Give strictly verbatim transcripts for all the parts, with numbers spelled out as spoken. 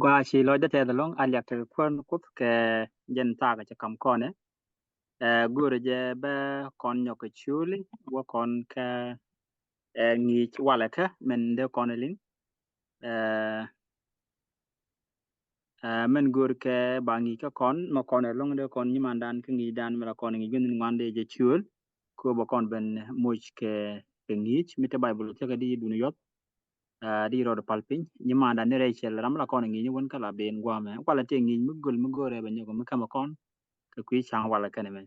Gua ci lɔcdä tɛth ɛlɔ̱ŋ, a liak tekɛ Kuäär ni Kuoth kɛ jɛn thaak cɛ kam kɔnɛ. Ɛ, go̱o̱rɛ jɛ bɛ kɔn nyɔk kɛ ciöli wä kɔn kɛ, ɛ, ŋi̱i̱c walɛ kä min dee kɔn liŋ. Ɛ, ɛ, min go̱o̱r kɛ ba ŋi̱i̱c kä kɔn mɛ kɔn ɛlɔ̱ŋ dee kɔn nyimandan kä ŋi̱i̱cdan mi la kɔn ŋi̱i̱c gui̱n ŋuan dee jɛ ciöl. Kɛ bɛ kɔn ben moc kɛ, kɛ ŋi̱i̱c mi te Baibol thiäkä di duni yuɔth. Ɛ, di rɔɔd pal piny nyimandan ni Rachel ram la kɔn ŋi̱i̱c ni wän kä la ben guamɛ walɛ ti ŋi̱i̱c mi göl mi go̱o̱rɛ bɛ nyɔk mi kämɛ kɔn kɛ kui̱ ca̱ŋ walɛ kɛn mɛ.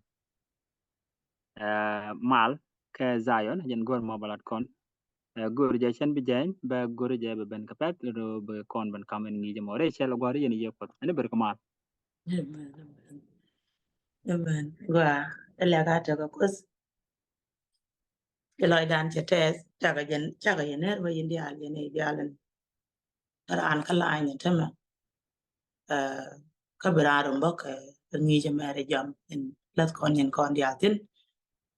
Ɛ, mal kɛ Zion jɛn go̱o̱r mɔ bɛ lat kɔn. Ɛ, go̱o̱r jɛ cɛn bi jɛny bɛ go̱o̱r jɛ bɛ ben kɛ pɛth lɛ doo bɛ kɔn ben kam ɛn ŋi̱i̱c mɔ Rachel gua̱r yɛn yɛ Kuoth ɛn ber kɛ mal. Amen, amen. Amen. Gua ɛ lɛk a tekɛ Kuoth. Ci lɔcdan cɛ tɛth cakɛ jɛn cakɛ yɛn ner bä yɛn diaal yɛn i̱ diaal ɛn. Raan kä lany ni tämɛ. Ɛ, kä bi raan rum bä kɛ, kɛ ŋi̱i̱c ɛmɛ rɛ jam in läth kɔn nyin kɔn diaal thin.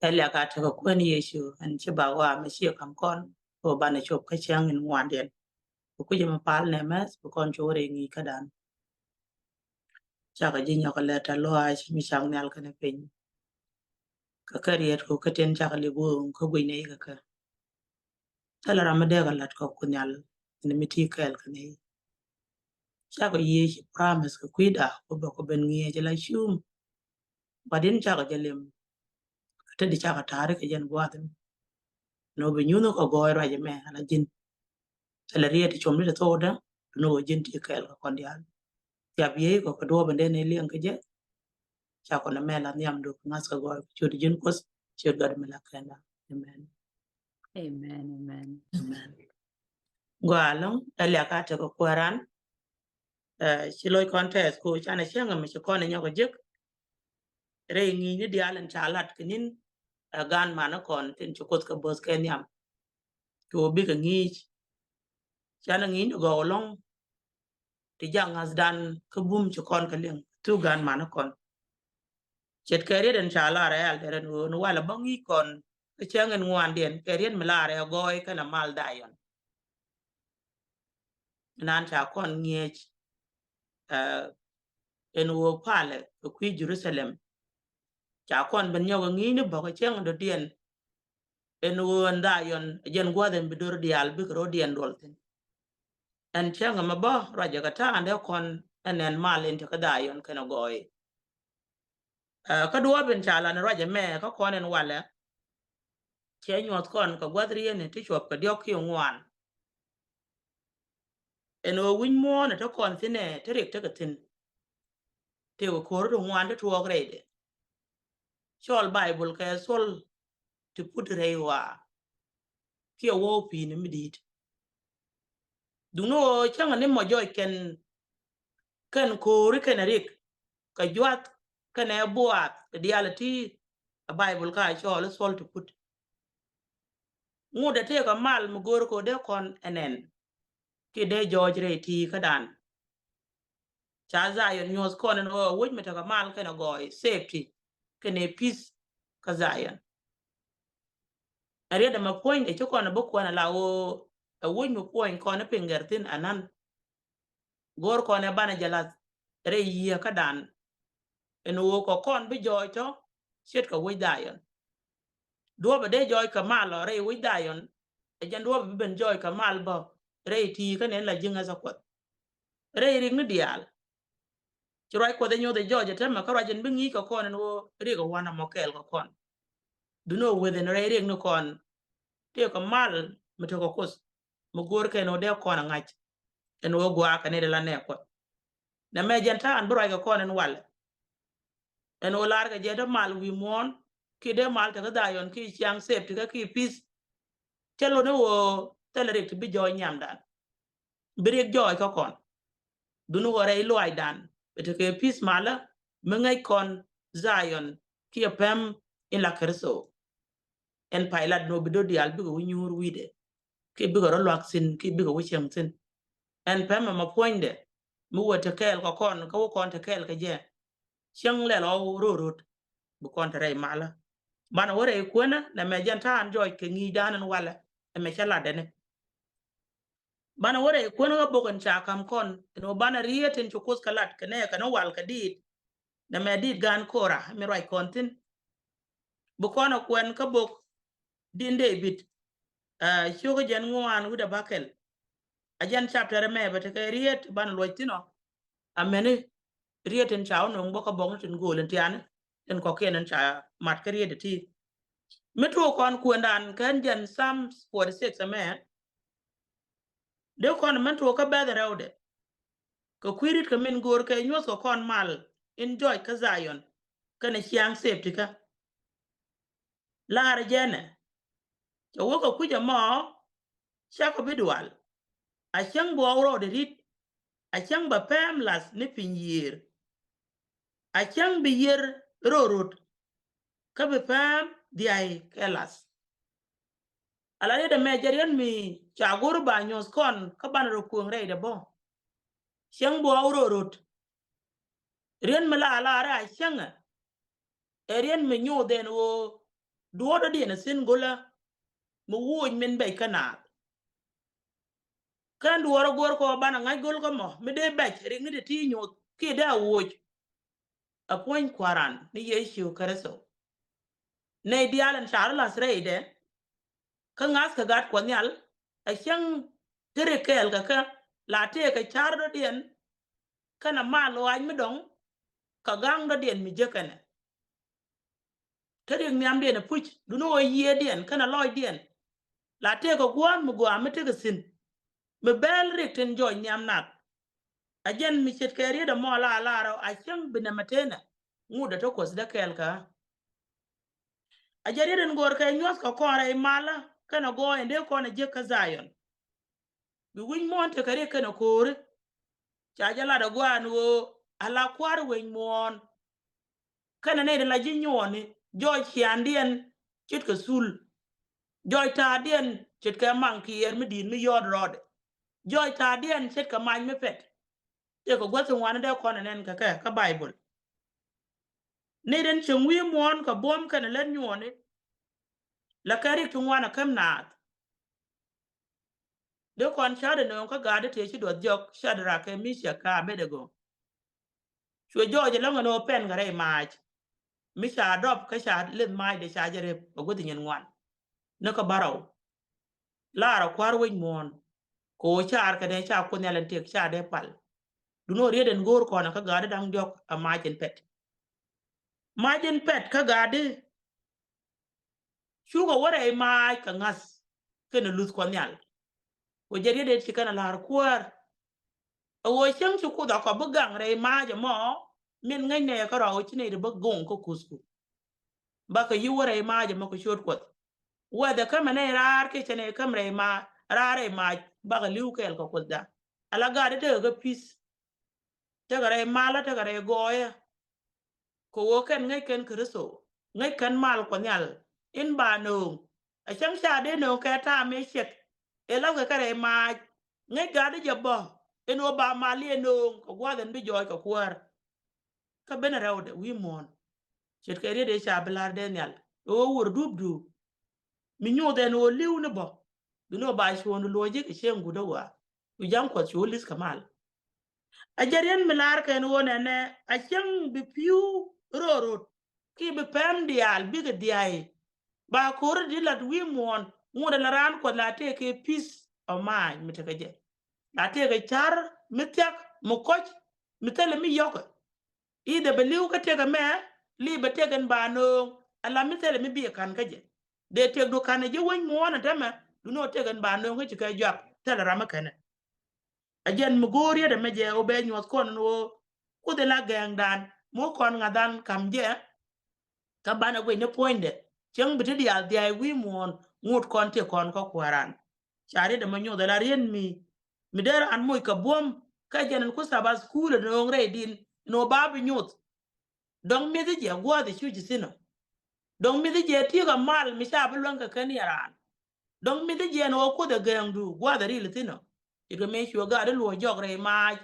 Ɛ liak a tekɛ Kuäär ni Yecu ɛn ci ba wa mɛ ci kam kɔn kɛ banɛ cop kä cäŋ in ŋuandiɛn. Kɛ kui̱c ɛmɛ pal nɛ mɛth kɛ kɔn cop rɛ ŋi̱i̱c kä dan. Cakɛ ji̱ nyɔk lɛ tɛ luaac mi cak nhial kɛnɛ piny. Kɛ kɛ riet kɛ kɛ tin cakɛ li guɔ̱ɔ̱ŋ kä guic nɛ ikɛ kɛ. Thilɛ ram mi dee kɛ lat kɔk ku nhial ni mi ti kɛɛl kɛ ni. Cakɔ yiëë ci promise kɛ kui̱da ku bɛ ku ben ŋi̱eec la cum. But in cakɔ jɛ lim. Kɛ te di cakɔ ta̱a̱ri kɛ jɛn gua̱a̱th in. Ni wä bi nyuuth kɔ gɔɔy ruac mɛ ala ji̱n. Thilɛ riet ti com ni ti thokdä. Ni wä ji̱n ti kɛɛl kɛ kɔn diaal. Thiap yiëë kɔ kɛ duɔɔp in dee ni liɛŋ kɛ jɛ. Cakɔ ni mɛ la nhiam duk ŋa̱th kɛ gɔɔy kɛ ciöt ji̱n Kuoth ciöt gɔt mi la kɛnda. Amen. Amen, amen, amen. Gɔaa ɛlɔ̱ŋ ɛ liak a tekɛ Kuääran. Ɛ, ci loc kɔn tɛth ku canɛ cäŋ mi ci kɔn ɛ nyɔk ɛ jek. Rɛy ŋi̱i̱ni diaal in ca lat kɛ ni̱n, ɛ, gan manä kɔn tin ci Kuoth kɛ bo̱th kɛ nhiam. Cu bikɛ ŋi̱i̱c. Canɛ ŋi̱i̱ni gɔw ɛlɔ̱ŋ. Ti jaŋ ŋa̱thdan kä bum ci kɔn kɛ liŋ thuk gan manä kɔn. Ce̱tkɛ riet in ca lar ɛ al derɛ ni ɣöö ni walɛ bä ŋi̱i̱c kɔn kä cäŋ in ŋuandiɛn kɛ riet mi lar ɛ gɔɔy kɛnɛ mal Dhayɔn. Nan ca kɔn ŋi̱eec, ɛ, ɛn ɣöö palɛ kɛ kui̱ Jerusalem. Ca kɔn ben nyɔk ɛ ŋi̱i̱c ni bɔk kä cäŋ dɔ̱diɛn. Ɛn ɣöö ɛn Dhayɔn ɛ jɛn gua̱th ɛn bi do̱r diaal bikɛ ro̱diɛn duɔl thi̱n. Ɛn cäŋ ɛmɛ bä ruacɛ kɛ ta̱a̱ ɛn dee kɔn ɛn ɛn mal in te kä Dhayɔn kɛnɛ gɔɔy. Ɛ, kä duɔ̱ɔ̱p in ca lan ruac ɛmɛ kä kɔn ɛn walɛ. Cɛ nyuɔth kɔn kɛ gua̱th rieni ti cuɔp kɛ diɔ̱k ki ŋuan. Ɛn ɣöö wi̱c muɔ̱ɔ̱n ɛ te kɔn thi̱n ɛ te riɛk tekɛ thi̱n. Tëëkɛ ko̱r ti ŋuan ti tuɔɔk rɛydɛ. Cɔl Baibol kɛ thol ti put rɛy ɣɔaa. Kiɛ wä pi̱i̱ni mi di̱i̱t. Duŋni ɣöö cäŋ ni mɔ jɔc kɛn, kɛn ko̱ri kɛn rik kɛ juath kɛn ɛ buaath kɛ diaal ti ɛ Baibol ka cɔɔl i̱ thol ti put. Ŋut ɛ tëëkɛ mal mi go̱o̱r kɛ ɣöö dee kɔn ɛ nɛn kiɛ dee jɔɔc rɛy ti kädan. Ca Dhayɔn nyuɔth kɔn ɛn ɣöö ɛ wec mi tekɛ mal kɛnɛ gɔɔy, safety kɛnɛ peace kä Dhayɔn. Ɛ riet ɛmɛ puɔ̱nydɛ ci kɔn ɛ bä kuɛn ala ɣöö ɛ wec mi puɔ̱ny kɔn ɛ piŋ gɛr thi̱n anan. Go̱o̱r kɔn ɛ banɛ jɛ lath rɛy yiëë kädan. Ɛn ɣöö kɔ kɔn bi jɔɔc tɔ ce̱tkɛ wec Dhayɔn. Duɔ̱ɔ̱pɛ dee jɔɔc kɛ mal ɔ rɛy wec Dhayɔn. Ɛ jɛn duɔ̱ɔ̱pɛ bi ben jɔɔc kɛ mal bä rɛy ti kä nɛn la ji̱ ŋäthä Kuɔth. Rɛy rik ni diaal. Ci ruac Kuɔth ɛ nyoth ɛ jɔɔc ɛ täämɛ kä ruac ɛn bi ŋi̱i̱c kɛ kɔn ɛn ɣöö rik ɛ wanɛ mɔ kɛɛl kɛ kɔn. Duŋni ɣöö weth ɛn rɛy rik ni kɔn tëëkɛ mal mi tekɛ Kuoth mi go̱o̱r kɛn ɣöö dee kɔn ɛ ŋa̱c. Ɛn ɣöö gua̱a̱ kɛ ni dee la nɛɛk Kuɔth. Nɛmɛ jɛn ta̱a̱ ɛn bi ruac kɛ kɔn ɛn walɛ. Ɛn ɣöö lar kɛ jɛ dee mal wi̱i̱ muɔ̱ɔ̱n kiɛ dee mal tekä Dhayɔn kiɛ ciaŋ safety kä kiɛ peace. Cä lot ni ɣöö thilɛ rik ti bi jɔɔc nhiamdan. Bi rik jɔɔc kä kɔn. Duŋni ɣöö rɛy luaacdan bi tekɛ peace malä mi ŋäc kɔn Dhayɔn kiɛ päm in la Kritho. Ɛn pay lat ni ɣöö bi do̱r diaal bikɛ wä nyuur wi̱i̱dɛ kiɛ bikɛ rɔ luak thi̱n kiɛ bikɛ wä cieŋ thi̱n. Ɛn päm ɛmɛ puɔ̱nydɛ mi wä te kɛɛl kɛ kɔn kä wä kɔn te kɛɛl kɛ jɛ. Cieŋ lɛl ɣɔw ro̱o̱ ro̱t bi kɔn te rɛy malä. Banɛ wä rɛy kuänä nɛmɛ jɛn ta̱a̱ ɛn jɔɔc kɛ ŋi̱i̱cdan ɛn walɛ ɛmɛ cä latdɛ ni. Banɛ wä rɛy kuän kä bok in ca ka̱m kɔn, ɛn ɣöö banɛ riet in ci Kuoth kɛ lat kɛ nɛɛkɛ ni wal kɛ diit. Nɛmɛ diit gan Kora mi ruac kɔn thi̱n. Bi kɔn ɛ kuɛn kä bok di̱n Dee-bid, ɛ, cio̱kä jɛn ŋuan wi̱cdɛ bäkɛl. A jɛn chapter ɛmɛ bɛ tekɛ riet banɛ luɔc thi̱n ɔ. Amäni riet in ca wä nööŋ bä kä bok ni tin gööl in tiani, tin kɔ̱kiɛn in ca mat kä riet iti. Mi tuɔɔk kɔn kuëndan kɛn jɛn Psalm forty six ɛmɛ. Dee kɔn mɛn tuɔɔk kä bɛth rɛwdɛ. Kɛ kui̱ rit kɛ min göör kɛ nyuɔth kɛ kɔn mal in jɔc kä Zion kɛnɛ ciaŋ safety kä. Laarɛ jɛnɛ, cɛ wä kɛ kui̱c ɛmɔ, cakɔ bi dual. A cäŋ bi ɣɔw rɔɔdɛ ri̱t, a cäŋ bɛ pɛm lath ni piny yiëër. A cäŋ bi yiër rɔɔd rot, kä bi pɛm dhiay kɛ lath. Ala riet ɛmɛ jɛ riet mi ca go̱r ba nyuɔth kɔn kä banɛ rɔ kueŋ rɛydɛ bä. Cäŋ bi ɣɔw rɔɔd rot. Riet mi la laarɛ a cäŋɛ. Ɛ riet mi nyoth ɛn ɣöö duɔ̱ɔ̱r dɔ̱diɛn a thi̱n go̱lä mi woc min bɛc kä naath. Kɛn duɔ̱ɔ̱r a go̱o̱r kɔ banɛ ŋa̱c go̱l kä mɔ mi dee bɛc rik ni ti ti nyoth kiɛ dee a woc. A puɔ̱ny Kua̱ran ni Yecu Kritho. Nɛy diaal ɛn car lath rɛydɛ kä ŋa̱th kɛ gat Kuɔth Nhial, a cäŋ ti rik kɛɛl kɛ kä la tëëkɛ car dɔ̱diɛn kɛnɛ mal ɣɔaac mi dɔ̱ŋ kɛ ga̱ŋ dɔ̱diɛn mi jek kɛnɛ. Te rik nhiamdiɛn ɛ puc, duŋni ɣöö yiëëdiɛn kɛnɛ lɔcdiɛn. La tëëkɛ gua̱a̱th mi gɔaa mi tekɛ thi̱n mi bɛl rik tin jɔc nhiam nath. A jɛn mi ce̱tkɛ riet ɛmɔ la lar ɔ, a cäŋ bi nɛmɛ tenɛ ŋut ɛ te Kuɔth dee kɛɛl kä. A jɛ riet in go̱o̱r kɛ nyuɔth kɛ kɔn rɛy malä kɛnɛ gɔɔy in dee kɔn ɛ jek kä Zion. Bi wi̱c muɔ̱ɔ̱n tekɛ riɛk kɛnɛ ko̱ri. Ca jɛ lat ɛ gua̱a̱n ɣöö a la kua̱r wi̱c muɔ̱ɔ̱n. Kɛnɛ nɛy ti la ji̱ nyuɔɔni, jɔɔc ciaandiɛn ce̱tkɛ thul. Jɔɔc ta̱a̱diɛn ce̱tkɛ maŋ kiɛɛr mi di̱i̱t mi yɔɔt rɔɔdɛ. Jɔɔc ta̱a̱diɛn ce̱tkɛ mac mi pɛt. Tëëkɛ gua̱th ti ŋuan dee kɔn ɛ nɛn kɛ kɛ kä Baibol. Nɛy tin cieŋ wi̱i̱ muɔ̱ɔ̱n kɛ buɔ̱m kɛnɛ lät nyuɔɔni. La kɛ rik ti ŋuan ɛ käm naath. Dee kɔn ca̱t ɛ nööŋ kä gaat ti tëë ci duɔth jɔk, Cedrak kɛ Micak kɛ Abednego. Cuɛ jɔɔc ɛlɔ̱ŋ ɛn ɣöö pɛn kɛ rɛy maac. Mi ca dɔp kä ca leth maac dee ca jɛ rep kɛ guäth nyin ŋuan. Ni kä bärɔw. Laarɛ kua̱r wec muɔ̱ɔ̱n. Kɛ ɣöö car kɛ dee ca Kuoth Nhial ɛn tëk ca dee pal. Duŋni ɣöö riet ɛn go̱o̱r kɔn kä gaat ti da̱ŋ diɔ̱k ɛ maac in pɛt. Maac in pɛt kä gaat ti. Cukɛ wä rɛy maac kɛ ŋa̱th kɛnɛ luth Kuɔth Nhial. Kɛ jɛ riet ɛ ci kɛn a la̱r kuäär. Ɛ ɣöö cäŋ ci Kuoth a kɔ bi gaŋ rɛy maac ɛmɔ min ŋäcnɛ kärɔa ɣöö ci nɛy ti bä goŋ kä kuthku. Bakɛ yi wä rɛy maac ɛmɔ kɛ ciöt Kuɔth. Whether kämɛ nɛy raar kiɛ cɛ nɛy käm rɛy maac, raar rɛy maac, bakɛ li̱w kɛɛl kɛ Kuothda. Ala gaat ti tekɛ kä peace. Tekɛ rɛy malä, tekɛ rɛy gɔɔyä. Kɛ ɣöö kɛn ŋäc kɛn Kritho, ŋäc kɛn mal Kuɔth Nhial in ba nööŋ. A cäŋ ca dee nööŋ kɛ ta̱a̱ mëë ciɛk. Ëë lathkɛ kɛ rɛy maac, ŋäc gat di jɛ bä in ɣöö ba mal yɛ nööŋ kɛ gua̱a̱th in bi jɔɔc kɛ kuäär. Kä ben rɛwdɛ wi̱i̱ muɔ̱ɔ̱n. Ce̱tkɛ riet ëë ca bi la̱r dee nhial ɣöö wur dup dup. Mi nyoth ɛn ɣöö li̱w ni bä. Duŋni ɣöö ba cuɔ̱ɔ̱ŋdu luɔ̱c ji̱ kɛ cieŋ guut ɛ ɣɔaa. Cu ja̱ŋ Kuɔth cu li̱th kɛ mal. A jɛ riet mi la̱r kɛn ɣöö nɛnɛ a cäŋ bi pi̱w rööröt kiɛ bi pɛm diaal bikɛ dhiay. Ba ko̱ri di lat wi̱i̱ muɔ̱ɔ̱n ŋot ala raan Kuɔth la tëëkɛ peace of mind mi tekɛ jɛ. La tëëkɛ ca̱r mi thia̱k mi kɔ̱c mi thilɛ mi yɔ̱kɛ. Either bɛ li̱w kä tëëkɛ mɛ, li̱w bɛ tëëkɛ in ba nööŋ ala mi thilɛ mi bi ka̱n kä jɛ. Dee tëëkdu ka̱n ɛ ji̱ wec muɔ̱ɔ̱n ɛ täämɛ, duŋni ɣöö tëëkɛ in ba nööŋ kä ci kɛ juak thilɛ ram mi känɛ. A jɛn mi go̱o̱r yet ɛmɛ jɛ ɣöö bɛ nyuɔ̱th kɔn ɛn ɣöö Kuoth ɛ la gɛɛŋdan mi wä kɔn ŋa̱than ka̱m jɛ. Kä banɛ guic ni puɔ̱nydɛ cäŋ bi ti diaal dhiay wi̱i̱ muɔ̱ɔ̱n ŋot kɔn tëë kɔn kä kuääran. Ca riet ɛmɔ nyoth ɛ la riet mi mi dee raan moc kɛ buɔ̱m kä jɛn ɛn ku Sabbath school ɛ nööŋ rɛydin ɛn ɣöö ba bi nyoth. Dɔ̱ŋ mi̱thi jɛ gua̱a̱th ɛ cu ji̱ thi̱n ɔ. Dɔ̱ŋ mi̱thi jɛ ti̱ekä mal mi ca bi luäŋ kɛ kɛn yɛ raan. Dɔ̱ŋ mi̱thi jɛ ɛn ɣöö Kuoth ɛ gɛɛŋdu gua̱a̱th ɛ ril thi̱n ɔ. Ce̱tkɛ mëë cuɛ gaat di luɔ̱c jɔk rɛy maac.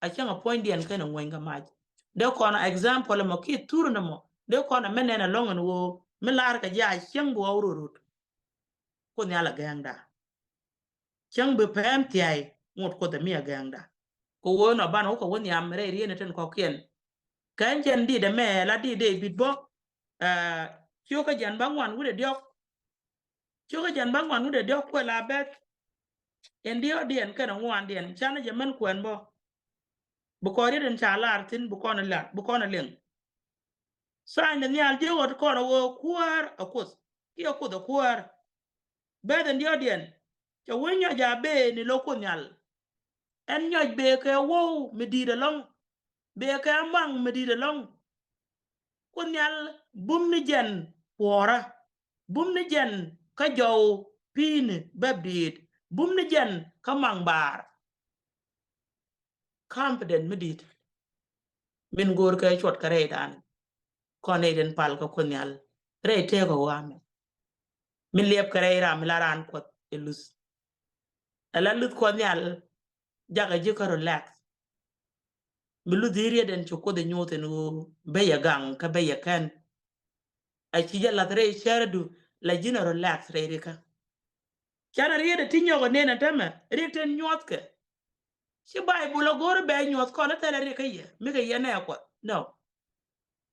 A cäŋ a puɔ̱nydiɛn kɛn ɛ ŋuɛny kɛ mac. Dee kɔn a example ɛmɔ kiɛ thur ɛn ɛmɔ dee kɔn a mɛ nɛn ɛlɔ̱ŋ ɛn ɣöö mi la̱r kɛ jɛ a cäŋ bi ɣɔw röt röt. Kuoth Nhial a gɛɛŋda. Cäŋ bi pɛm thiay ŋot Kuoth ɛ mi ɛ gɛŋda. Kɛ ɣöö nɔ banɛ wä kɛ wä nhiam rɛy rieen ɛ tin kɔ̱kiɛn. Kɛn jɛn dit ɛmɛ la dit dee bit bä. Ɛ, cio̱kä jɛn ba ŋuan wi̱dɛ diɔ̱k. Cio̱kä jɛn ba ŋuan wi̱dɛ diɔ̱k kuɛ la bɛth. Ɛn diɔ̱ɔ̱kdiɛn kɛnɛ ŋuandiɛn canɛ jɛ mɛn kuɛn bä. Bi kɔn riet in ca lar thi̱n bi kɔn ɛ lar, bi kɔn ɛ liŋ. Sign de nhial ji̱ ɣöt kɔn ɛ ɣöö kuäär ɛ Kuoth kiɛ Kuoth ɛ kuäär. Bɛth in diɔ̱ɔ̱kdiɛn cɛ wee nyɔc a bee ni lo̱k Kuoth Nhial. Ɛn nyɔc bee kɛ wow mi di̱i̱t ɛlɔ̱ŋ. Bee kɛ maŋ mi di̱i̱t ɛlɔ̱ŋ. Kuoth Nhial bum ni jɛn puɔ̱ɔ̱rä. Bum ni jɛn kä jɔw pi̱i̱ni bäp di̱i̱t. Bum ni jɛn kä maŋ baar. Confident mi di̱i̱t. Min go̱o̱r kɛ cuɔt kɛ rɛy dan. Kɔn nɛy tin pal kɛ Kuoth Nhial rɛy tëëk ɛ ɣɔaa mɛ. Min liɛp kɛ rɛy ram mi la raan Kuɔth ɛ luth. Ɛ la luth Kuɔth Nhial jakɛ ji̱ kä relax. Mi luth i̱ riet ɛn ci Kuoth ɛ nyuuth ɛn ɣöö ben yɛ gaŋ kä ben yɛ kɛn. A ci jɛ lath rɛy cärädu la ji̱n ɛ relax rɛy rikä. Canɛ riet ɛ ti nyɔk ɛ nen ɛ tämɛ riet tin nyuɔthkɛ. Ci Baibul ɛ go̱o̱r ɛ bɛ nyuɔth kɔn ɛ thilɛ riet kä yɛ mi kɛ yɛ nɛ Kuɔth. No.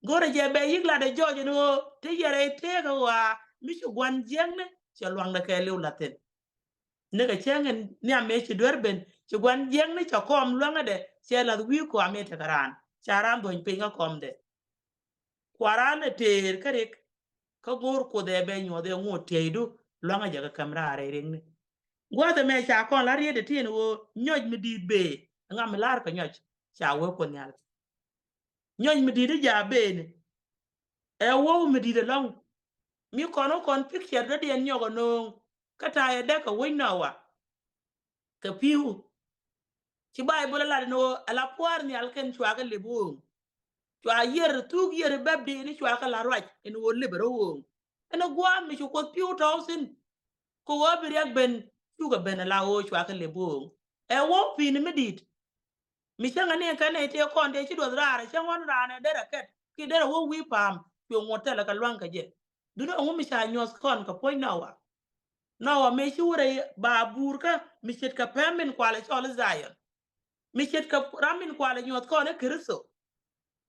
Go̱o̱rɛ jɛ bɛ yik lat ɛ jɔɔc ɛn ɣöö te yɛrɛ i̱ tëëk ɛ ɣɔaa mi ci gua̱n jiäkni cɛ luaŋdɛ kɛɛliw la̱thin. Nikɛ cäŋ in nhiam mëë ci duer ben ci gua̱n jiäkni cɛ kɔm luäŋädɛ cɛ la̱th wi̱i̱ kɔam i̱ tekɛ raan ca raan dhuɔ̱ny piny kä kɔmdɛ. Kua raan ɛ tëër kä rik kä go̱o̱r Kuoth ɛ bɛ nyuɔth ɛ ŋot tiɛydu luaŋä jɛ kɛ käm raar ɛ rikni. Gua̱th ɛmɛ ca kɔn la riet ɛ ti ɛn ɣöö nyɔc mi di̱i̱t bëë ɛ ŋa mi la̱r kɛ nyɔc ca wee Kuoth Nhial. Nyɔc mi di̱i̱t i̱ ja̱a̱ bëëni ɛ wä mi di̱i̱t ɛlɔ̱ŋ. Mi kɔn wä kɔn picture dɔ̱diɛn nyɔk ɛ nööŋ kä ta̱a̱ yɛ däk kɛ wec Nowa kɛ pi̱w. Ci Baibul ɛ lat ɛn ɣöö ɛ la pua̱a̱r nhial kɛn cua kɛ lip ɣööŋ. Cua yier thuk yier bäpdiɛn i̱ cua kɛ la ruac ɛn ɣöö lip ɛ rɔ ɣööŋ. Ɛn ɛ gua̱a̱th mi ci Kuoth pi̱w tɔ̱w thi̱n. Kɛ ɣöö bi riɛk ben cukɛ ben ɛ la ɣöö cua kɛ lip ɣööŋ. Ɛ wä pi̱i̱ni mi di̱i̱t. Mi cäŋ ɛ ni kɛn ɛ tëë kɔn dee ci duɔth raar ɛ cäŋ ɣɔn raan ɛ derɛ kɛt ki derɛ wä wi̱i̱ pa̱a̱m cuɛ ŋuɔ̱t thilɛ kɛ lua̱ŋ kɛ jɛ. Duundɛ ŋu mi ca nyuɔ̱th kɔn kɛ puɔ̱ny Nowa. Nowa mëë ci wä rɛy ba buurkä mi ce̱tkɛ päm min kualɛ cɔl i̱ Dhayɔn. Mi ce̱tkɛ ram min kualɛ nyuɔ̱th kɔn i̱ Kritho.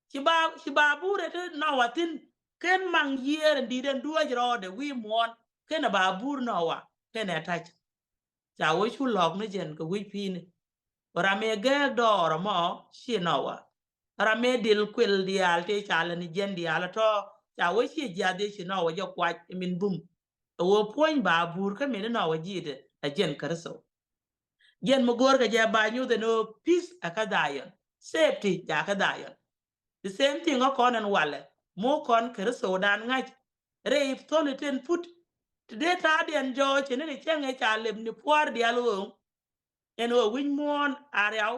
Ci ba, ci ba buurɛ ti Nowa thi̱n ken maŋ yiëër in di̱i̱t ɛn duäc rɔɔdɛ wi̱i̱ muɔ̱ɔ̱n ken ɛ ba buur Nowa ken ɛ ta̱c. Ca wee cu lɔ̱k ni jɛn kɛ wi̱c pi̱i̱ni. Ram mëë gɛɛk dɔɔr ɛmɔ ci Nowa. Ram mëë dil kuil diaal tëë ca lɛ ni jiɛn diaal ɛ tɔ̱ ca wee ci jiath yɛ ci Nowa jɛ kuac ɛ min bum. Ɛ wee puɔ̱ny ba buur kä min Nowa ji̱i̱dɛ ɛ jɛn Kritho. Jɛn mi go̱o̱rkɛ jɛ ba nyuth ɛn ɣöö peace ɛ kä Dhayɔn. Safety ca kä Dhayɔn. The same thing ɔ kɔn ɛn walɛ. Mo̱o̱ kɔn Kritho dan ŋa̱c. Rɛy thɔli ten put. Ti dee ta̱a̱diɛn jɔɔc ɛn ni cäŋ ɛ ca lep ni pua̱a̱r diaal ɣööŋ. Ɛn ɣöö wi̱c muɔ̱ɔ̱n a riaw.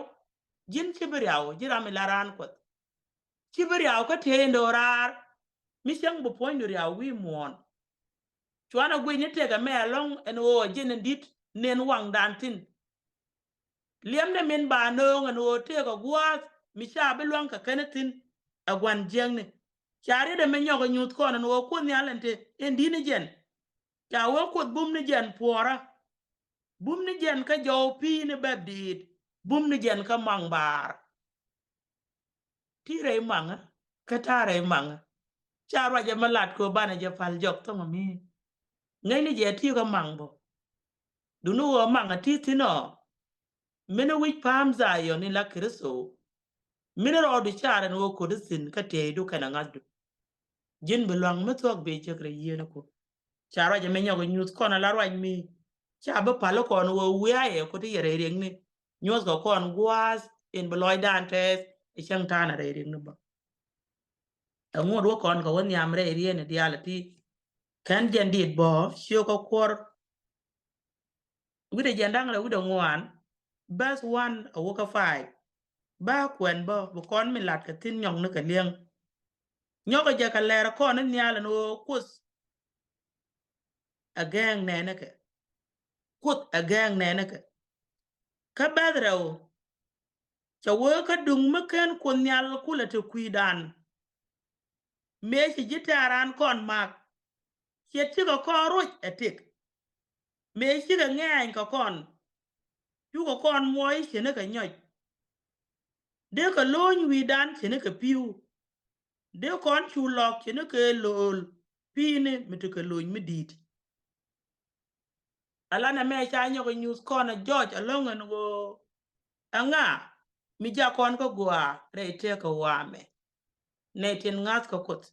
Ji̱n ci bi riaw ji̱ ram mi la raan Kuɔth. Ci bi riaw kä tiey in do̱raar. Mi cäŋ bi puɔ̱nydu riaw wi̱i̱ muɔ̱ɔ̱n. Cuanɛ guic ni tëëkɛ mɛ ɛlɔ̱ŋ ɛn ɣöö ɛ ji̱n in di̱t nen waŋdan thi̱n. Liɛmdɛ min ba nööŋ ɛn ɣöö tëëkɛ gua̱a̱th mi ca bi lua̱ŋ kɛ kɛn thi̱n. Ɛ gua̱n jiäkni ca riet ɛmɛ nyɔk ɛ nyuuth kɔn ɛn ɣöö Kuoth Nhial ɛn te in di̱t ni jɛn. Ca wee Kuoth bum ni jɛn puɔ̱ɔ̱rä. Bum ni jɛn kä jɔw pi̱i̱ni bɛp di̱i̱t. Bum ni jɛn kä maŋ baar. Ti rɛy maŋä kä ta̱a̱ rɛy maŋä. Ca ruacɛ mi lat kɛ banɛ jɛ pal jɔk thɔŋ mi ŋäcni jɛ ti kä maŋ bä. Duni ɣöö maŋä ti thi̱n ɔ. Mini wi̱c pa̱a̱m Dhayɔn in la Kritho. Mini rɔɔdu car ɛn ɣöö ko̱di thi̱n kä tiɛydu kɛnɛ ŋa̱thdu. Ji̱n bi lua̱ŋ mi thuɔ̱k bi jek rɛy yieenäku. Ca ruac ɛmɛ nyɔk ɛ nyuth kɔn ala ruac mi ca bi pal kɔn wä wiayɛ ku ti yɛ rɛy riɛkni. Nyuɔthkɛ kɔn gua̱a̱th in bi lɔcdan tɛɛth ɛ cäŋ ta̱a̱n a rɛy riɛkni bä. Ɛŋu wä kɔn kɛ wä nhiam rɛy riɛn diaal ti kɛn jɛn dit bä cio̱kä kuɔr. Wi̱cdɛ jiɛn da̱ŋ rɛw wi̱cdɛ ŋuan, verse one a wä kä five. Ba kuɛn bä bi kɔn mi lat kɛ thi̱n nyɔk ni kɛ li̱eŋ. Nyɔkɛ jɛ kɛ lɛr kɔn ni nhial ɛn ɣöö Kuoth ɛ gɛɛŋ nɛɛnikɛ. Kuoth ɛ gɛɛŋ nɛɛnikɛ. Kä verse rɛw cɛ wee kä duŋ mi ken Kuoth Nhial kulɛ te kui̱dan. Mëë ci ji̱ tɛ̈ran kɔn mak. Ciɛt cikɛ kɔn roc ɛ tëk. Mëë cikɛ ŋɛɛny kɛ kɔn. Cukɛ kɔn muɔc ce̱tnikɛ nyɔc. Dee kɛ lo̱ny wi̱i̱dan ce̱tnikɛ pi̱w. Dee kɔn cu lɔk ce̱tnikɛ lo̱l pi̱i̱ni mi tekɛ lo̱ny mi di̱i̱t. Ala nɛmɛ ca nyɔk ɛ nyuth kɔn ɛ jɔc ɛlɔ̱ŋ ɛn ɣöö ɛŋa mi jak kɔn kä gɔaa rɛy tëëkɛ waamɛ. Nɛy tin ŋa̱thkɛ Kuoth.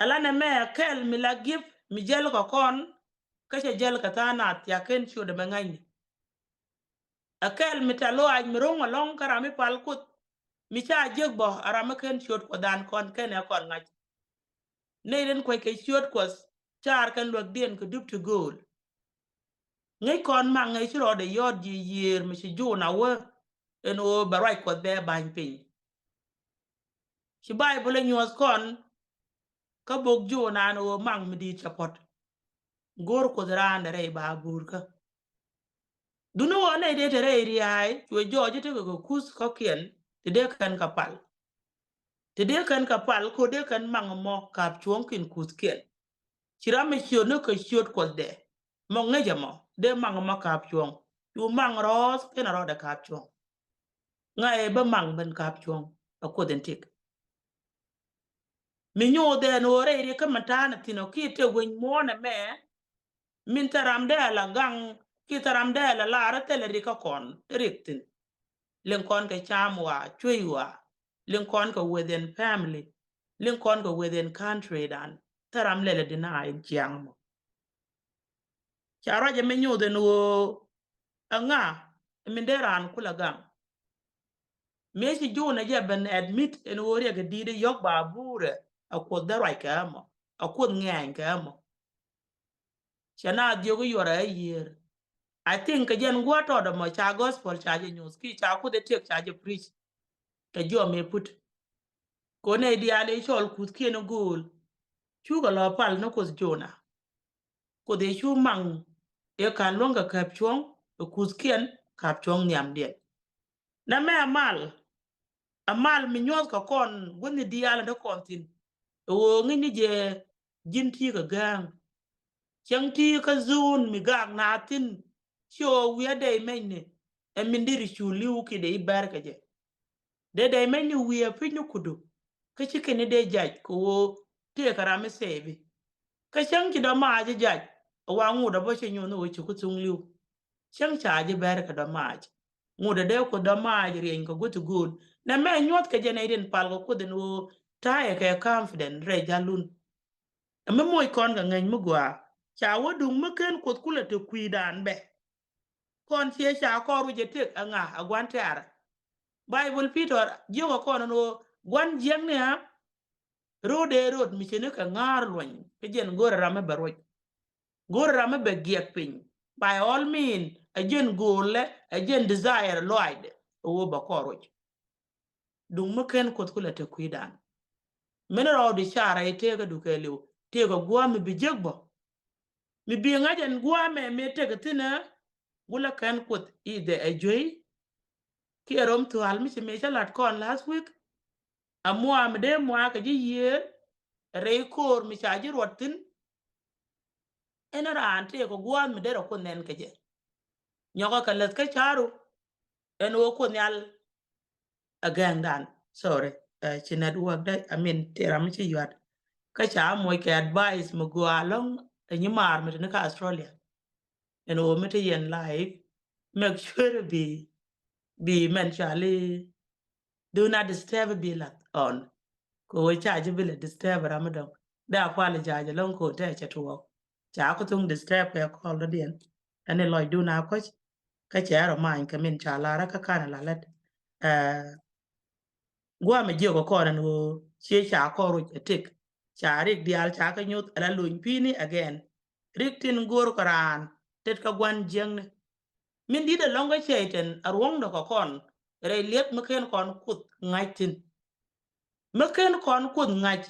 Ala nɛmɛ ɛ kɛl mi la gift mi jäl kɛ kɔn kä cɛ jäl kɛ tha̱a̱ŋ nath ca ken ciötdɛ mɛ ŋa̱cni. Ɛ kɛl mi tɛ̈th lɔaac mi ro̱ŋ ɛlɔ̱ŋ kä ram mi pal Kuoth mi ca jek bä ɛ ram mi ken ciöt Kuɔthdan kɔn kɛnɛ kɔn ŋa̱c. Nɛy tin kuec kɛ ciöt Kuɔth car kɛn luäkdiɛn kɛ dup ti gööl. Ŋäc kɔn maŋ ŋäc ci rɔɔdɛ yɔ̱ɔ̱t ji̱ yiëër mi ci Jona wä ɛn ɣöö bɛ ruac Kuɔth bɛ ba̱ny piny. Ci Bayböl ɛ nyuɔ̱th kɔn kä bok Jona ɛn ɣöö maŋ mi di̱i̱t cɛ puɔ̱t. Go̱o̱r Kuoth raandɛ rɛy ba buurkä. Duŋni ɣöö nɛy dee te rɛy ria̱a̱y cuɛ jɔɔc tekɛ kɛ kuth kɔ̱kiɛn ti dee kɛn kɛ pal. Ti dee kɛn kɛ pal kɛ ɣöö dee kɛn maŋ ɛmɔ ka̱p cuɔ̱ŋ kin kuthkiɛn. Ci ram mi ciötni kɛ ciöt Kuɔthdɛ mɔ ŋäc ɛmɔ dee maŋ ɛmɔ ka̱p cuɔ̱ŋ. Cu maŋ rɔɔth ken a rɔɔdɛ ka̱p cuɔ̱ŋ. Ŋa̱cɛ bä maŋ ben ka̱p cuɔ̱ŋ ɛ Kuoth in tëk. Mi nyothɛ ɛn ɣöö rɛy riɛk kä mi ta̱a̱nɛ thi̱n ɔ kiɛ tëë weny muɔ̱ɔ̱nɛ mɛ. Min thil ram dee la gaŋ kiɛ thil ram dee la lar thilɛ riɛk kä kɔn riɛk thi̱n. Liŋ kɔn kɛ cam wa cuey wa. Liŋ kɔn kɛ within family. Liŋ kɔn kɛ within country dan. Thil ram lɛl ɛ deny jiaŋ mɔ. Ca ruac ɛmɛ nyoth ɛn ɣöö ɛŋa min dee raan kulɛ gaŋ. Mëë ci Jona jɛ ben admit ɛn ɣöö riɛk ɛ di̱i̱t ɛ yɔ̱k ba buurɛ ɛ Kuoth dee ruac kɛ ɛmɔ ɛ Kuoth ŋɛɛny kɛ ɛmɔ. Cɛ na dhiök i̱ yuɔrɛ ɛ yiër. I think kɛ jɛn gua̱a̱th tɔɔdɛ mɔ ca gospel ca jɛ nyuɔth kiɛ ca Kuoth ɛ tiek ca jɛ preach. Kɛ jiɔam ëë put. Kɛ ɣöö nɛy diaal ëë cɔl kuthkiɛn i̱ gööl. Cukɛ lɔ pal ni Kuoth Jona. Kuoth ëë cu maŋ ëë ka̱n luäŋ kɛ käp cuɔ̱ŋ ɛ kuthkiɛn käp cuɔ̱ŋ nhiamdiɛn. Nɛmɛ ɛ mal. Ɛ mal mi nyuɔ̱th kɛ kɔn guäthni diaal in te kɔn thi̱n. Ɛ ɣöö ŋi̱cni jɛ ji̱n ti̱i̱ kɛ gääŋ. Cäŋ ti̱i̱ kä zone mi gaak naath thi̱n. Ci ɣöö wi̱i̱ a dɛy mɛcni ɛ min deri cu li̱w kiɛ dee i̱ bɛr kɛ jɛ. Dee dɛy mɛcni wi̱i̱ a pi̱cni kudu. Kä ci kɛn i̱ dee jac kɛ ɣöö tëëkɛ ram i̱ sɛɛpi. Kä cäŋ ci dɔ̱ maac i̱ jac ɛ wa ŋut a bä ci nyuɔ̱th ni ɣöö ci ku thuŋ li̱w. Cäŋ ca ji̱ bɛr kɛ dɔ̱ maac. Ŋut ɛ dee Kuoth dɔ̱ maac rieny kɛ guäth ti gööl. Nɛmɛ nyuɔ̱th kɛ jɛ nɛy tin pal kɛ Kuoth ɛn ɣöö ta̱yɛ kɛ confident rɛy ja̱lun. Ɛ mi moc kɔn kɛ ŋäc mi gɔaa ca wä duŋ mi ken Kuoth kulɛ te kui̱dan bɛ. Kɔn ciɛ ca kɔr wi̱c ɛ tëk ɛŋa ɛ gua̱n tɛ̈rɛ. Bayböl Pi̱tɔr jiökɛ kɔn ɛn ɣöö gua̱n jiäkni ɣä. Rot ëë rot mi cini kɛ ŋa̱a̱r luɔ̱ny kä jɛn go̱rɛ ram mi bɛ ruɔ̱c. Go̱rɛ ram mi bɛ giɛk piny. By all mean ɛ jɛn go̱o̱lɛ ɛ jɛn desire lɔaacdɛ ɛ ɣöö bɛ kɔr ruɔ̱c. Duŋ mi ken Kuoth kulɛ te kui̱dan. Min rɔɔdu carɛ i̱ tëëkädu kɛɛliw tëëkä gua̱a̱th mi bi jek bä. Mi bi ŋa̱c ɛn gua̱a̱th mɛ mi tëk thi̱n ɛ gulɛ kɛn Kuoth i̱ dhɛ ɛ juey. Kiɛ rom thua̱l mi ci mëë cä la̱t kɔn last week. Ɛ mua̱a̱ mi dee mua̱a̱ kɛ ji̱ yiëë rɛy ko̱o̱r mi ca ji̱ ruɔt thi̱n. Ɛn raan tëëkɛ gua̱a̱th mi derɛ Kuoth nɛn kɛ jɛ. Nyɔkɛ kɛ läth kä ca̱ru ɛn ɣöö Kuoth Nhial ɛ gɛŋdan. Sorry, ɛ ci network dɛ, I mean tëë ram mi ci yuat. Kä ca moc kɛ advice mi gɔaa ɛlɔ̱ŋ ɛ nyimaar mi te ni kä Australia. Ɛn ɣöö mi te yɛn live, make sure bi bi mɛn cɔali do not disturb bi lath ɔn. Kɛ ɣöö ca ji̱ bi lɛ disturb ram mi dɔ̱ŋ. Dee apologize ɛlɔ̱ŋ kɛ ɣöö tɛɛ cɛ tuɔɔk. Ca ku thuŋ disturb kɛ call dɔ̱diɛn. Ɛn i̱ lɔcdun a kɔ̱c. Kä cɛ rɔ ma̱a̱ny kɛ min ca lar kä ka̱n a la lät. Ɛɛ, gua̱a̱m ɛ jiök ɛ kɔn ɛn ɣöö ciɛ ca kɔn ruc ɛ tëk. Ca rik diaal ca kɛ nyuth ala lony pi̱i̱ni again. Rik tin go̱o̱r kɛ raan tet kä gua̱n jiäkni. Min di̱t ɛlɔ̱ŋ kä Cɛytan a ruɔ̱ŋdɛ kɛ kɔn rɛy liɛth mi ken kɔn Kuoth ŋa̱c thi̱n. Mi ken kɔn Kuoth ŋa̱c.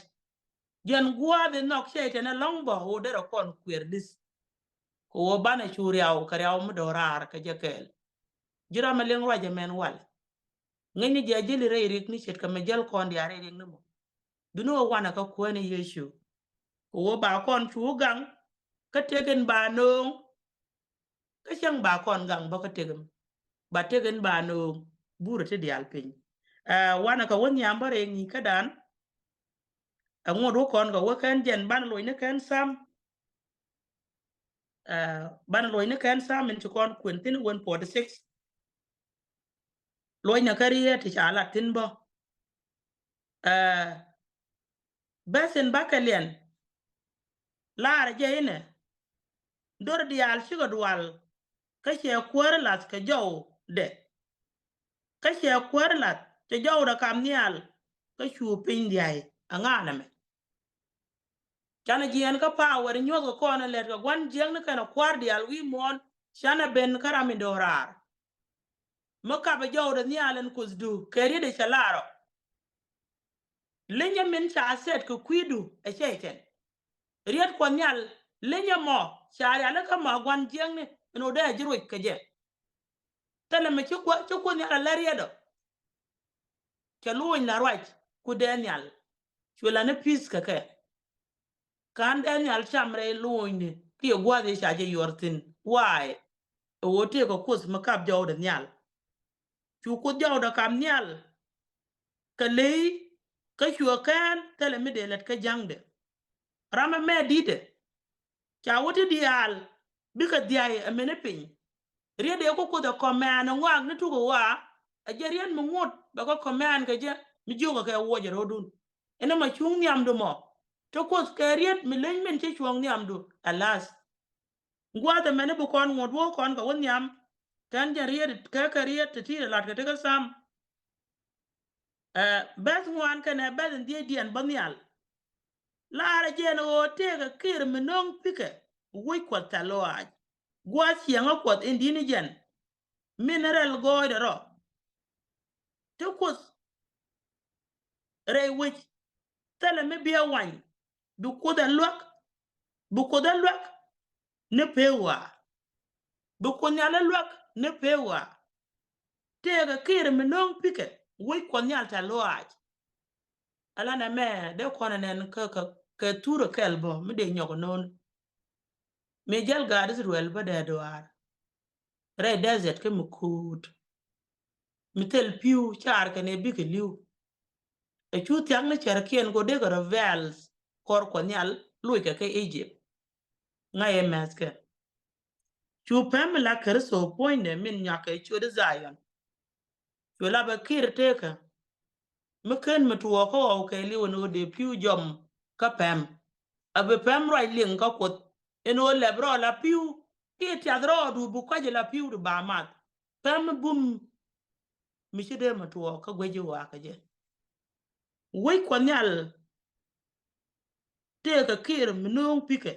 Jɛn gua̱a̱th in nhɔk Cɛytan ɛlɔ̱ŋ bä ɣöö derɛ kɔn kuɛɛr li̱th. Kɛ ɣöö banɛ cu riaw kɛ riaw mi do̱raar kɛ jɛ kɛɛl. Ji̱ ram ɛ liŋ ruac ɛmɛn wal. Ŋäcni jɛ ji̱li rɛy rik ni ce̱tkɛ mi jäl kɔn diaal rɛy rik ni mɔ. Duni ɣöö wanɛ kä Kuäär ni Yecu. Kɛ ɣöö ba kɔn cu gaŋ kä tëk in ba nööŋ. Kä cäŋ ba kɔn gaŋ bä kä tëk mi ba tëk in ba nööŋ burɛ ti diaal piny. Ɛ wanɛ kɛ wä nhiam bä rɛy ŋi̱i̱c kädan. Ɛ ŋot wä kɔn kɛ wä kɛn jɛn banɛ loc ni kɛn sam. Ɛ banɛ loc ni kɛn sam in ci kɔn kuën thi̱n wän forty six. Luɔcnɛ kä riet ti ca lat thi̱n bä. Ɛ beth in bakɛ liɛn. Laarɛ jɛ inɛ dor diaal cikɛ dual. Kä cɛ kuäär lath kɛ jɔwdɛ. Kä cɛ kuäär lath kɛ jɔwdɛ kam nhial. Kä cu piny diay aŋaanɛ mɛ. Canɛ jiɛɛn kä power nyuɔth kɛ kɔn ɛ lɛt kɛ gua̱n jiäkni kɛnɛ kua̱r diaal wi̱i̱ muɔ̱ɔ̱n. Canɛ ben kä ram in do̱raar. Mi kapɛ jɔwdɛ nhial ɛn kuthdu kɛ riet ɛ cɛ laarɔ. Linyɛ min ca sɛt kɛ kui̱du ɛ cɛ cɛn. Riet kuɔth nhial linyɛ mɔ ca rialikä mɔ gua̱n jiäkni ɛn ɣöö dee ɛ ji̱ ruec kɛ jɛ. Thilɛ mi ci kuoth nhial ɛ lɛ riet ɔ. Cɛ luɔ̱ny la ruac ku dee nhial. Cuɛ la ni pi̱th kɛ kɛ. Ka̱n dee nhial cam rɛy luɔ̱nyni kiɛ gua̱a̱th i̱ ca jɛ yuɔr thi̱n. Waay ɛ ɣöö tëëkɛ kuoth mi kap jɔwdɛ nhial. Cu kuoth jɔwdɛ kap nhial. Kɛ ley kä cuɛ kɛɛl thilɛ mi dee lät kä ja̱ŋdɛ. Ram ɛmɛ di̱tɛ ca wä ti diaal bikɛ dhiay ɛ mini piny. Riet dee ku kuoth ɛ kɔmɛn ɛ ŋɔak ni tuk ɛ wa ɛ jɛ riet mi ŋot bɛ kɛ kɔmɛn kɛ jɛ mi jiökɛ kɛ wuɔc ɛ ro̱dun. Ɛn ɛmɔ cuŋ nhiamdu mɔ ti kuoth kɛ riet mi leny min ci cuɔ̱ŋ nhiamdu. Ɛ lath gua̱a̱th ɛmɛni bi kɔn ŋot wä kɔn kɛ wä nhiam. Kɛn jɛ riet kɛ kɛ riet ti ti lat kɛ ti kä sam. Ɛ beth ŋuan kɛnɛ beth in dhiecdiɛn bä nhial. Laarɛ jɛn ɣöö tëëkɛ kir mi no̱o̱ŋ pikɛ wec kuɔth thɛl lɔaac. Gua̱a̱th ciɛŋä kuɔth in di̱t ni jɛn. Min rɛl gɔɔydɛ rɔ ti kuoth rɛy wec. Thilɛ mi biɛ wany bi kuoth ɛ luäk. Bi kuoth ɛ luäk ni pee waa. Bi kuoth nhial ɛ luäk ni pee waa. Tëëkɛ kir mi no̱o̱ŋ pikɛ wec kuɔth nhial thɛl lɔaac. Ala nɛmɛ dee kɔn ɛ nɛn kä kä kɛ thurɛ kɛl bä mi dee nyɔk ɛ no̱o̱ŋ. Mi jäl gaat Israel bä dee duaar rɛy desert kä mi kuut. Mi thil pi̱w caar kɛn ɛ bikɛ li̱w. Ɛ cu thia̱k ni cärkiɛn kɛ ɣöö dee kɛ rebels kɔr kuɔth nhial lockɛ kä Egypt. Ŋa̱cɛ mɛthkɛ. Cu pɛm mi la Kritho puɔ̱nydɛ min nyuakɛ ciöt Zion. Cu la bɛ kir tëëkä. Mi ken mi tuɔɔk kä ɣɔw kɛɛliw ɛn ɣöö dee pi̱w jɔm kä pɛm. A bi pɛm ruac liŋ kä kuoth ɛn ɣöö lɛp rɔ la pi̱w kiɛ tiath rɔɔdu bi kuac la pi̱w di ba math. Pɛm mi bum mi ci dee mi tuɔɔk kä guec ji̱ wakä jɛ. Wec kuɔth nhial tëëkɛ kir mi no̱o̱ŋ pikɛ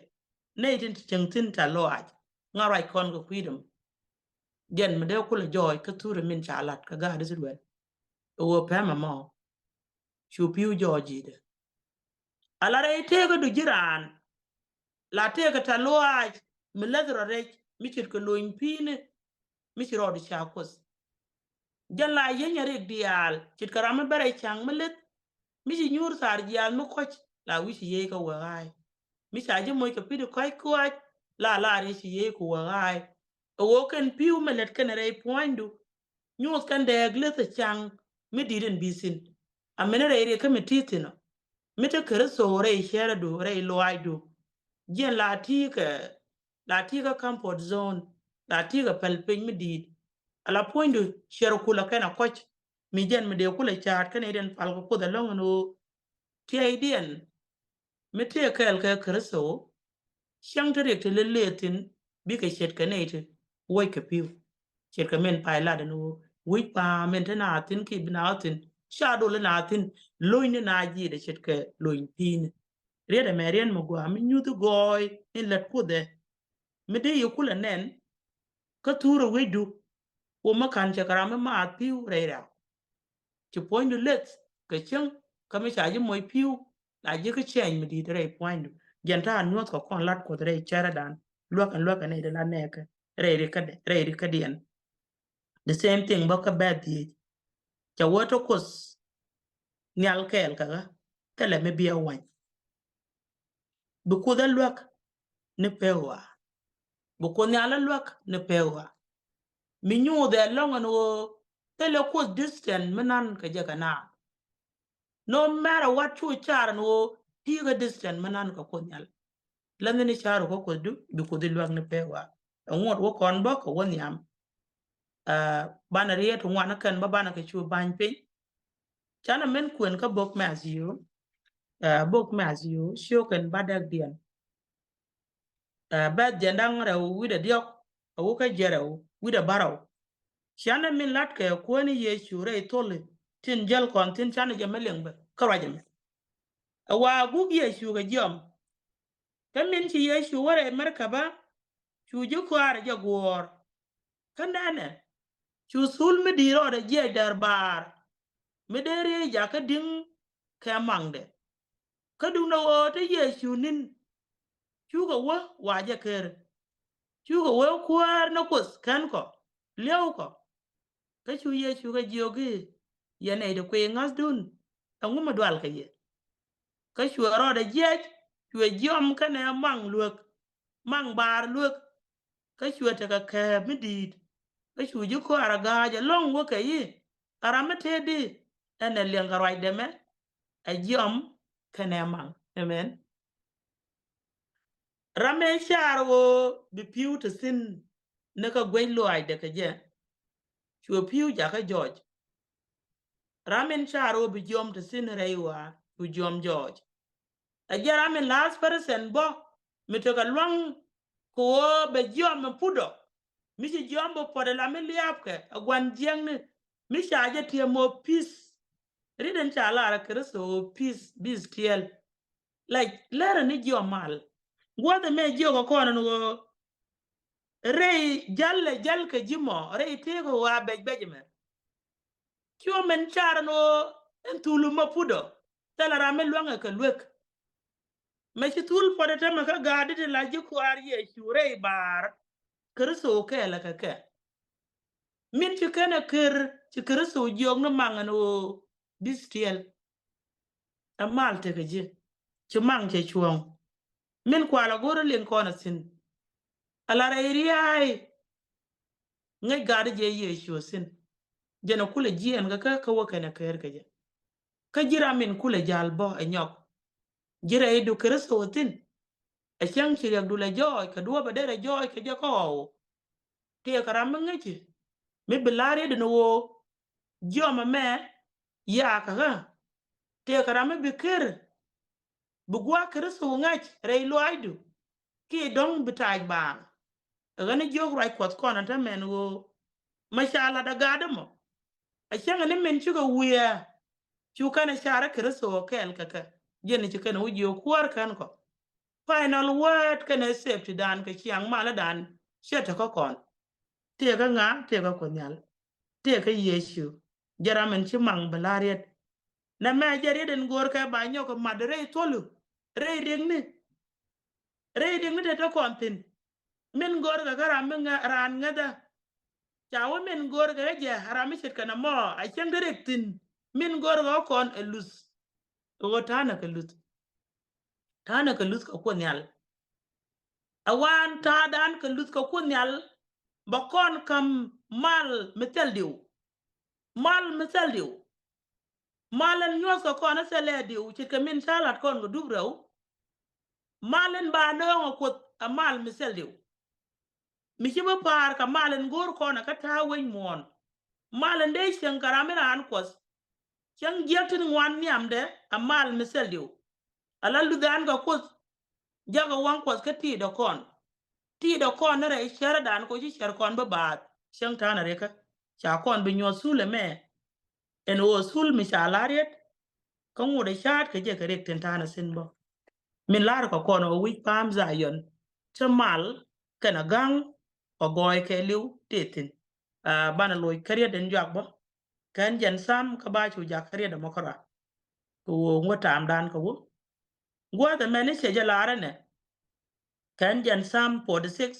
nɛy tin ti cieŋ thi̱n thɛl lɔaac. Ŋa̱ ruac kɔn kɛ kui̱dɛ mɔ. Jɛn mi dee kulɛ jɔɔc kä thurɛ min ca lat kä gaat Israel. Ɛ ɣöö pɛmɛ mɔ cu pi̱w jɔɔc ji̱dɛ. Ala rɛy tëëkädu ji̱ raan la tëëkɛ thɛl lɔaac mi läth rɔ rɛc mi ce̱tkɛ lony pi̱i̱ni mi ci rɔɔdu ca kuoth. Jɛn la yieny a rik diaal ce̱tkɛ ram mi bɛ rɛy ca̱ŋ mi leth mi ci nyuur thaar jiaath mi kɔ̱c la wi̱ci yiey kä wek ɣaac. Mi ca ji̱ moc kɛ pi̱t kɔ̱a̱c kɔ̱a̱c la laar yɛ ci yiey kɛ wek ɣaac. Ɛ ɣöö kɛn pi̱w mi lät kɛn rɛy puɔ̱nydu. Nyuuth kɛn dɛɛk leth ɛ ca̱ŋ mi di̱t in bi thi̱n. Amini rɛy riɛk kä mi ti thi̱n ɔ mi te Kritho rɛy cärädu rɛy lɔaacdu. Jiɛn la ti kɛ la ti kä comfort zone la ti kɛ päl piny mi di̱i̱t. Ala puɔ̱nydu ciɛr kulɛ kɛn a kɔ̱c mi jɛn mi dee kulɛ ca̱a̱t kɛn i̱ den pal kɛ kuoth ɛlɔ̱ŋ ɛn ɣöö tiɛɛcdiɛn mi tëë kɛɛl kɛ Kritho. Cäŋ ti riɛk ti lëlëë thi̱n bikɛ ce̱tkɛ nɛy ti wuɔckɛ pi̱w. Ce̱tkɛ min pay lat ɛn ɣöö wi̱c pa̱a̱m min te naath thi̱n kiɛ bi naath thi̱n ca dol inaath thi̱n. Lony ni naath ji̱i̱dɛ ce̱tkɛ lony pi̱i̱ni. Riet ɛmɛ riet mi gɔaa mi nyuthi gɔɔy in lät kuothɛ. Mi dee yi kulɛ nɛn kä thurɛ wecdu. Wä mi ka̱n cɛ kɛ ram mi maath pi̱w rɛy rɛw. Ci puɔ̱nydu leth kɛ cieŋ kä mi ca ji̱ moc pi̱w. La ji̱ kä ciɛny mi di̱i̱t rɛy puɔ̱nydu. Jɛn ta̱a̱ nyuɔ̱th kɛ kɔn lat kuɔth rɛy cärädan luäk ɛn luäk ɛn nɛy di la nɛɛkɛ rɛy ri kädɛ rɛy ri kädiɛn. The same thing bä kä bɛ̈th dhiec. Ca wä te kuoth nhial kɛɛl kɛ ɣä thilɛ mi biɛ wany. Bi kuoth ɛ luäk ni pek ɣɔaa. Bi Kuoth Nhial ɛ luäk ni pek ɣɔaa. Mi nyuuth ɛ lɔ̱ŋ ɛn ɣöö thilɛ Kuoth distance mi nan kɛ jɛ kɛ naath. No matter what, cu car ɛn ɣöö ti̱i̱ kɛ distance mi nan kɛ Kuoth Nhial. Lɛ ni ni car kä Kuothdu, bi Kuoth ɛ luäk ni pek ɣɔaa. Ɛ ŋuɔ̱t wä kɔn bä kɛ wä nhiam. Aa, banɛ riet ŋuan kɛn bä banɛ kɛ cu ba̱ny piny. Canɛ min kuɛn kä bok Matthew. Aa, bok Matthew ciökɛn bädäkdiɛn. Aa, bɛth jiɛn da̱ŋ rɛw wi̱cdɛ diɔ̱k, a wä kä jiɛn rɛw wi̱cdɛ bärɔw. Canɛ min la̱tkɛ Kuäär ni Yecu rɛy tholi tin jäl kɔn thi̱n, canɛ jɛ mi liŋ bä kä ruac ɛmɛ. Ɛ wa guk Yecu kɛ jiɔam. Kä min ci Yecu wä rɛy märkab bä, cu ji̱ kɔaarɛ jɛ guɔ̱ɔ̱r. Kä nɛnɛ, cu thul mi di̱i̱t rɔɔdɛ jiɛc däär baar, mi dee riey jakä di̱ŋ kɛ maŋdɛ. Kä duundɛ ɣöö te Yecu ni̱n, cukɛ wä wa jɛ ker. Cukɛ wee Kuäär ni Kuoth kän kɔ, li̱ew kɔ. Kä cu Yecu kɛ jiök i̱, yɛn nɛy ti kuiy ŋa̱thdun, ɛŋu mi dual kɛ yɛ? Kä cuɛ rɔɔdɛ jiɛc, cuɛ jiɔam kɛnɛ maŋ luek, maŋ baar luek. Kä cuɛ tekɛ kɛɛp mi di̱i̱t. Kä cu ji̱ kɔaarɛ ga̱a̱c ɛlɔ̱ŋ, wä kɛ i̱, ɛ ram mi tëëdi ɛn ɛ liɛŋ kɛ ruacdɛ mɛ, ɛ jiɔam kɛnɛ maŋ. Amen. Ram ëë car ɣöö bi pi̱w te thi̱n ni kä guec lɔaacdɛ kɛ jɛ, cuɛ pi̱w jakä jɔɔc. Ram in car ɣöö bi jiɔam te thi̱n rɛy ɣɔaa, cu jiɔam jɔɔc. Ɛ jɛ ram in last person bä, mi tekɛ lua̱ŋ kɛ ɣöö bɛ jiɔam mi putdɔ. Mi ci jiɔam bä puɔ̱t ɛ la mi liaapkɛ, ɛ gua̱n jiäkni, mi ca jɛ tiɛm ɣöö peace. Riet in ca lar ɛ Kritho ɣöö peace, be still. Like, lɛrɛ ni jiɔam mal. Gua̱th ɛmɛ jiök ɛ kɔn ɛn ɣöö rɛy jäl ɛ jäl kɛ ji̱ mɔ, rɛy tëëk ɛ ɣɔaa bɛc bɛc ɛmɛ. Cuɔ min car ɛn ɣöö ɛn thul mi putdɔ, thilɛ ram mi luäŋɛ kɛ luek. Mɛ ci thul puɔ̱t ɛ tämɛ kä ga̱a̱di ti la ji̱ kɔaar Yecu rɛy baar, Kritho kɛɛlɛ kɛ kɛ. Min ci kɛn ɛ ker, ci Kritho jiök ni maŋ ɛn ɣöö be still. Ɛ mal tekɛ ji̱, ci maŋ cɛ cuɔ̱ŋ. Min kualɛ go̱r ɛ liŋ kɔn ɛ thi̱n. Ala rɛy ria̱a̱y ŋäc ga̱a̱di jɛ Yecu ɛ thi̱n. Jɛn ɛ kulɛ jiɛɛn kɛ kä, kä wä kɛn ɛ ker kɛ jɛ. Kä ji̱ ram min kulɛ ja̱l bä ɛ nyɔk. Ji̱ rɛydu Kritho ɛ thi̱n. Ɛ cäŋ ci riɛkdu lɛ jɔɔc kɛ duɔ̱ɔ̱p ɛ derɛ jɔɔc kɛ jɛ kä ɣɔw. Tëëkɛ ram mi ŋäci mi bi la̱r yet ɛn ɣöö jiɔam ɛmɛ yakä ɣä. Tëëkɛ ram mi bi ker, bi gua̱a̱k Kritho ŋa̱c rɛy lɔaacdu, kiɛ dɔ̱ŋ bi ta̱a̱c baaŋ. Ɛ ɣän jiök ruac Kuɔth kɔn ɛ täämɛ ɛn ɣöö mɛ ca lat ɛ ga̱a̱dä mɔ, ɛ cäŋɛ ni min cikɛ wiaa. Cu kɛn ɛ car ɛ Kritho kɛɛl kɛ kɛ, jɛn ci kɛn ɛ wä jiök kuäär kɛn kɔ. Final word kɛnɛ safety dan kɛ ciaŋ malä dan, ciɛ te kä kɔn. Tëëkɛ ŋa? Tëëkɛ Kuoth Nhial. Tëëkɛ Yecu. Jɛ ram in ci maŋ bi la̱r yet. Nɛmɛ jɛ riet in go̱o̱rkɛ ba nyɔk mat rɛy thuɔlu, rɛy riɛkni. Rɛy riɛkni te te kɔn thi̱n. Min go̱o̱rkɛ kä ram mi ŋɛ-, raan ŋäthä. Ca wä min go̱o̱rkɛ kä jɛ ram mi ce̱tkɛ nɔmɔ, a cäŋ te riɛk thi̱n. Min go̱o̱rkɛ kä kɔn ɛ luth. Ɣöö ta̱a̱nɛ kɛ luth. Ta̱a̱nɛ kɛ luth kɛ Kuoth Nhial. Ɛ wan ta̱a̱dan kɛ luth kɛ Kuoth Nhial, bɛ kɔn ka̱m mal mi thil diw. Mal mi thil diw. Mal in nyuɔth kɛ kɔn ɛ thil ɛ diw, ce̱tkɛ min ca lat kɔn kɛ dup rɛw. Mal in ba nööŋ ɛ Kuoth ɛ mal mi thil diw. Mi ci bä pa̱a̱r kɛ mal in go̱o̱r kɔn ɛ kä ta̱a̱ wec muɔ̱ɔ̱n. Mal in dee cieŋ kɛ ram mi raan Kuɔth. Cäŋ jiäk tin ŋuan nhiamdɛ ɛ mal mi thil diw. Ala luthdan kɛ Kuoth, jakɛ waŋ Kuɔth kä ti̱i̱dɛ kɔn. Ti̱i̱dɛ kɔn ni rɛy cärdan kɛ ci cär kɔn bi baath. Cäŋ ta̱a̱nɛ rikä ca kɔn bi nyuɔ̱th thul ɛmɛ. Ɛn ɣöö thul mi ca la̱r yet, kä ŋot ɛ ca̱a̱t kɛ jɛ kɛ riɛk tin ta̱a̱nɛ thi̱n bä. Min la̱r kɛ kɔn ɛ wi̱c pa̱a̱m Dhayɔn, te mal kɛnɛ ga̱ŋ kɛ gɔɔy kɛɛliw tëë thi̱n. Aa, banɛ loc kä riet in juak bä. Kɛn jɛn Tham kä ba cu jak kä riet ɛmɔ kä rua. Kɛ ɣöö ŋuɔ̱t ta̱a̱mdan kɛ wä. Gua̱a̱th ɛmɛni cɛ jɛ la̱r ɛnɛ. Kɛn jɛn Tham forty six.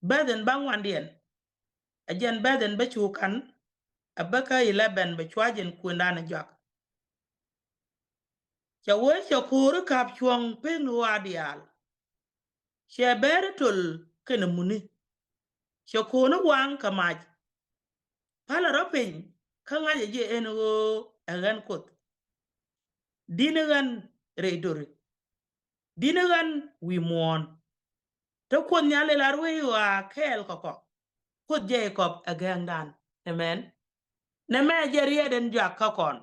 Beth in ba ŋuandiɛn. Ɛ jɛn beth in bä cu kan. Ɛ bä kä eleven bɛ cua jɛn kuëndan ɛ juak. Cɛ wee cɛ ko̱o̱ri ka̱p cuɔ̱ŋ pen ɣɔaa diaal. Cɛ bɛɛri tol kɛnɛ muni. Cɛ ko̱n i̱ waŋ kɛ mac. Palɛ rɔ piny kä ŋa̱cɛ jɛ ɛn ɣöö ɛ ɣän Kuoth. Di̱n ɣän rɛy dori. Di̱n ɣän wi̱i̱ muɔ̱ɔ̱n. Te Kuoth Nhial ilar wee i̱ ɣɔaa kɛɛl kɛ kɔ. Kuoth Jɛɛkɔp ɛ gɛŋdan. Amen. Nɛmɛ jɛ riet in jɔak kä kɔn.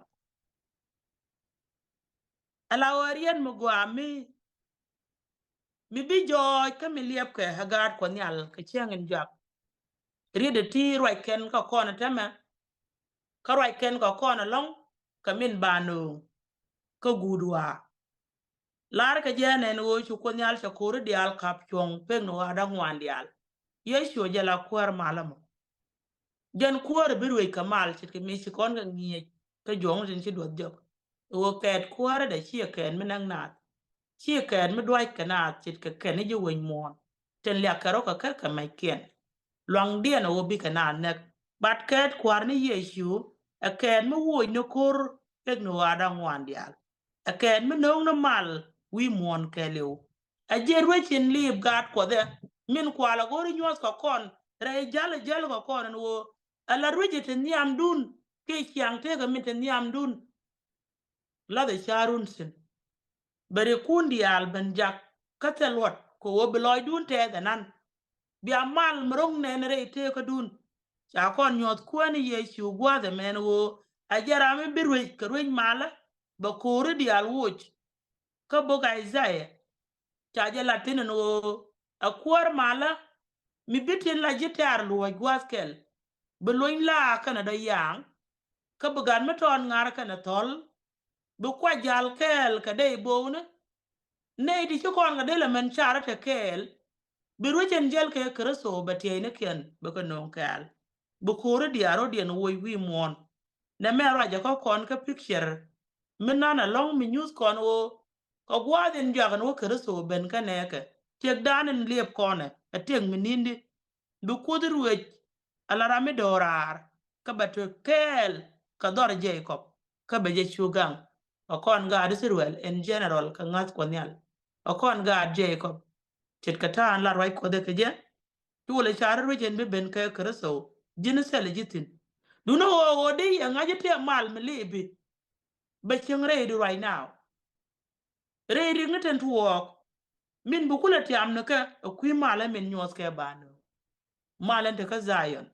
Ala ɣöö riet mi gɔaa mi, mi bi jɔɔc kä mi liɛpkɛ ɛ gaat Kuɔth Nhial kɛ cäŋ in jɔak. Riet ɛ ti ruac kɛn kä kɔn ɛ tɛmɛ. Kä ruac kɛn kä kɔn ɛlɔ̱ŋ kɛ min ba nööŋ kä guut ɣɔaa. Lar kɛ jɛ nɛn ɣöö ci Kuoth Nhial cɛ ko̱ri diaal ka̱p cuɔ̱ŋ pek ni ɣɔaa da̱ŋ ŋuan diaal. Yecu jɛ la kuäär malä mɔ. Jɛn kuäär bi ruëc kɛ mal ce̱tkɛ mi ci kɔn kɛ ŋi̱eec kä juɔ̱ŋ tin ci duɔth jɔk. Ɣöö kɛɛt kuäärädɛ ciɛ kɛɛt mi näk naath. Ciɛ kɛɛt mi duac kɛ naath ce̱tkɛ kɛn i̱ ji̱ wec muɔ̱ɔ̱n. Tin liak kɛ rɔ kɛ kä kɛ mɛckiɛn. Luaŋdiɛn ɛ ɣöö bikɛ naath näk. But kɛɛt kua̱r ni Yecu ɛ kɛɛt mi woc ni ko̱r pek ni ɣɔaa da̱ŋ ŋuan diaal. Ɛ kɛɛt mi no̱o̱ŋ ni mal wi̱i̱ muɔ̱ɔ̱n kɛɛliw. Ɛ jiɛn ruec in liip gaat Kuɔth ɛ min kual ɛ go̱r i̱ nyuɔ̱th kɛ kɔn rɛy jäl ɛ jäl kɛ kɔn ɛn ɣöö ɛ la ruec ɛ te nhiamdun kiɛ ciaŋ tëëkɛ min te nhiamdun. Lath ɛ ca̱run thi̱n. Bɛ rikun diaal ben jak kä thil luɔt kɛ ɣöö bi lɔcdun tɛɛth ɛnan. Bia mal mi ro̱ŋ nɛn rɛy tëëkädun. Ca kɔn nyuɔ̱th kuäär ni Yecu gua̱a̱th ɛmɛn ɣöö a jɛ ram mi bi ruec kɛ ruec malä bɛ ko̱ri diaal woc. Kä bok Isaiah ca jɛ lat thi̱n ɛn ɣöö a kuäär malä mi bi tin la ji̱ tɛ̈r luɔ̱c gua̱a̱th kɛl. Bi luny la kɛnɛ dɔ̱ ya̱a̱ŋ. Kä bi gat mi tɔɔt ŋa̱r kɛnɛ thɔ̱l. Bi kuac jal kɛɛl kɛ dee i̱ bo̱o̱kni. Nɛy ti ci kɔn kɛ dee lɛ mɛn carɛ te kɛɛl. Bi ruec ɛn jäl kɛ Kritho bɛ tiɛɛcnikiɛn bɛ kɛ nööŋ kɛɛl. Bi ko̱ri diaal rɔ̱diɛn woc wi̱i̱ muɔ̱ɔ̱n. Nɛmɛ ruacɛ kä kɔn kä picture mi nan ɛlɔ̱ŋ mi nyuth kɔn ɣöö kɛ gua̱a̱th in jɔak ɛn wä Kritho ben kä nɛɛkɛ. Tiekdan in liep kɔnɛ ɛ tiek mi ni̱ndi. Bi Kuoth ruëc ala ram mi do̱raar kä bɛ te kɛɛl kɛ dhɔr Jɛɛkɔp kä bɛ jɛ cu gaŋ. Ɛ kɔn gaat Ithɛrɛl in general kɛ ŋa̱th Kuɔth Nhial. Ɛ kɔn gaat Jɛɛkɔp. Ce̱tkɛ ta̱a̱n la ruac Kuɔth ɛ kɛ jɛ. Tuul ɛ car ruec in bi ben kɛ Kritho ji̱n thil ji̱ thi̱n. Duundɛ ɣöö ɣöö dee yɛ ŋa̱c i̱ tëë mal mi liipi. Bɛ cieŋ rɛydu right now. Rɛy rik ni ten tuɔɔk min bi kulɛ tiam ni kɛ ɛ kui̱ malä min nyuɔth kɛ banö. Malä ni te kä Zion.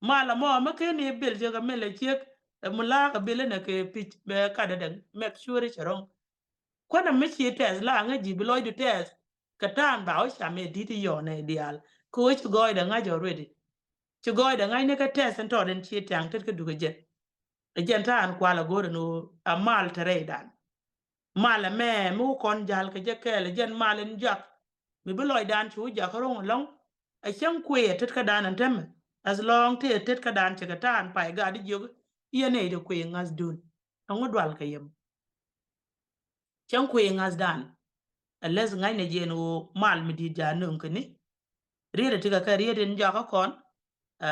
Malä mɔ mi ken i̱ bil ciek ɛ min lɛ ciek ɛ mi la̱a̱k ɛ bil inɛ kɛ pi̱c bɛ kat ɛ dɛŋ make sure cɛ ro̱ŋ. Kuänɛ mi ci tɛth la ŋäc ji̱ bi lɔcdu tɛth kɛ ta̱a̱n ba wä cam ɛ di̱t i̱ yɔɔnɛ diaal kɛ wä ci gɔɔydɛ ŋa̱c already. Ci gɔɔydɛ ŋa̱c ni kɛ tɛth in tɔɔt in ci tiaŋ tet kä dukä jɛ. Ɛ jɛn ta̱a̱n kual a go̱o̱r ɛn ɣöö a mal te rɛydan. Mal ɛmɛ mi wä kɔn ja̱l kɛ jɛ kɛɛl ɛ jɛn mal in jak. Mi bi lɔcdan cu wä jak ro̱ŋ ɛlɔ̱ŋ. Ɛ cäŋ kuëë ɛ tet kädan ɛn täämɛ. As long tëë tet kädan cɛ kɛ ta̱a̱n pay gaat i̱ jiök. Yɛn ɛ iti kuëë ŋa̱thdun. Ɛŋu dual kɛ yɛm. Cäŋ kuëë ŋa̱thdan. Ɛ läth ŋa̱cnɛ jiɛn ɣöö mal mi di̱i̱t ja̱ nöŋ käni. Riet ɛ ti kɛ kɛ riet in jakä kɔn. Ɛ,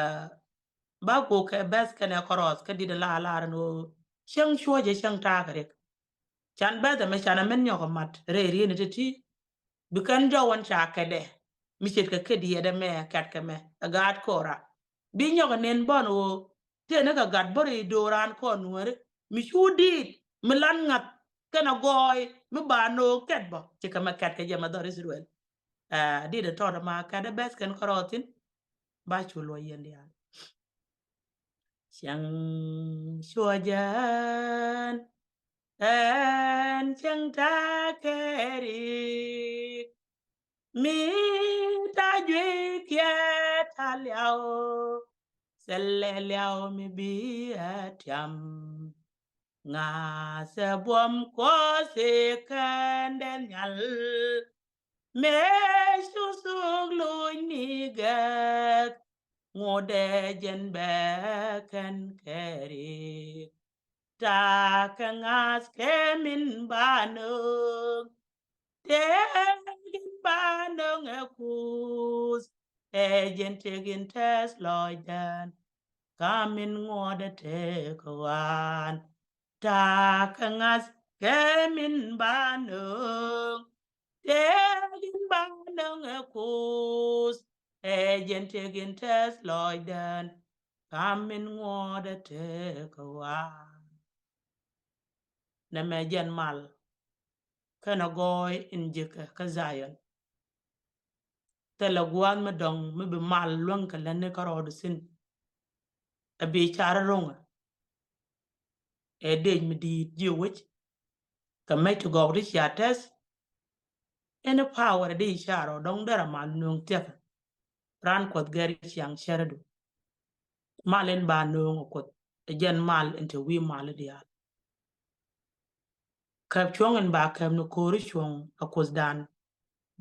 ba gok kɛ bɛth kɛnɛ kɔrɔth kä di̱t ɛ la lar ɛn ɣöö cäŋ cuɔ̱cɛ cäŋ ta̱a̱ kɛ riɛk. Can bɛth ɛmɛ can ɛmɛn nyɔk ɛ mat rɛy riet ni ti̱ti̱. Bi kɛn jɔwän ca kɛtdɛ mi ce̱tkɛ kɛt yɛt ɛmɛ kɛt kɛ mɛ ɛ gaat kora. Bi nyɔk ɛ nen bɔn ɣöö tëë ni kɛ gat bä rɛy do̱ran kɔn nuääri mi cu di̱i̱t mi lan ŋa̱th kɛnɛ gɔɔy mi ba no̱o̱ŋ kɛt bä. Ci kɛ mɛ kɛt kɛ jɛ mɛ dhɔr Ithɛrɛl. Ɛ, di̱t ɛ tɔt ɛma kɛt ɛ bɛth kɛn kärɔɔthin. Ba cu luɔ̱c yɛn diaal. Cäŋ cuɔ̱cä ɛn, ɛn cäŋ ta̱a̱ kɛ ri̱k. Mi ta̱a̱ juey kiɛ ta̱a̱ liaw, thilɛ liaw mi bi ɛ tiam. Ŋa̱thɛ buɔ̱m Kuɔth i̱ kɛn dee nhial. Mëë cu thuk luny ni gɛk, ŋotdɛ jɛn bɛ kɛn kɛ ri̱k. Ta̱a̱ kɛ ŋa̱th kɛ min ba nööŋ. Tëëk in ba nööŋ ɛ Kuoth, ɛ jɛn tëëk in tɛth lɔcdan. Ka min ŋuɔ̱tdɛ tëëk ɣɔ̱a̱n. Ta̱a̱ kɛ ŋa̱th kɛ min ba nööŋ. Tëëk in ba Näŋɛ Kuoth ɛ jɛn tëk in tɛth lɔcdɛn, kam min ŋuɔ̱t ɛ tëk ɛ ɣɔaa. Nɛmɛ jɛn mal kɛnɛ gɔɔy in ji̱kɛ kä Dhayɔn. Thilɛ gua̱a̱th mi dɔ̱ŋ mi bi mal luäŋ kɛ lätni kärɔɔdu thi̱n. Ɛ bi car ro̱ŋɛ. Ɛ dec mi di̱i̱t ji̱ wec. Kɛ mec ti gɔɔk ti cia tɛth. Any power di icar ɔ dɔ̱ŋ derɛ mal nööŋ thiäkä. Raan Kuɔth gɛr ciaŋ cärädu. Mal in ba nööŋ ɔ Kuoth ɛ jɛn mal in te wi̱i̱ mal diaal. Käp cuɔ̱ŋ in ba käp ni ko̱ri cuɔ̱ŋ ɛ Kuothdan.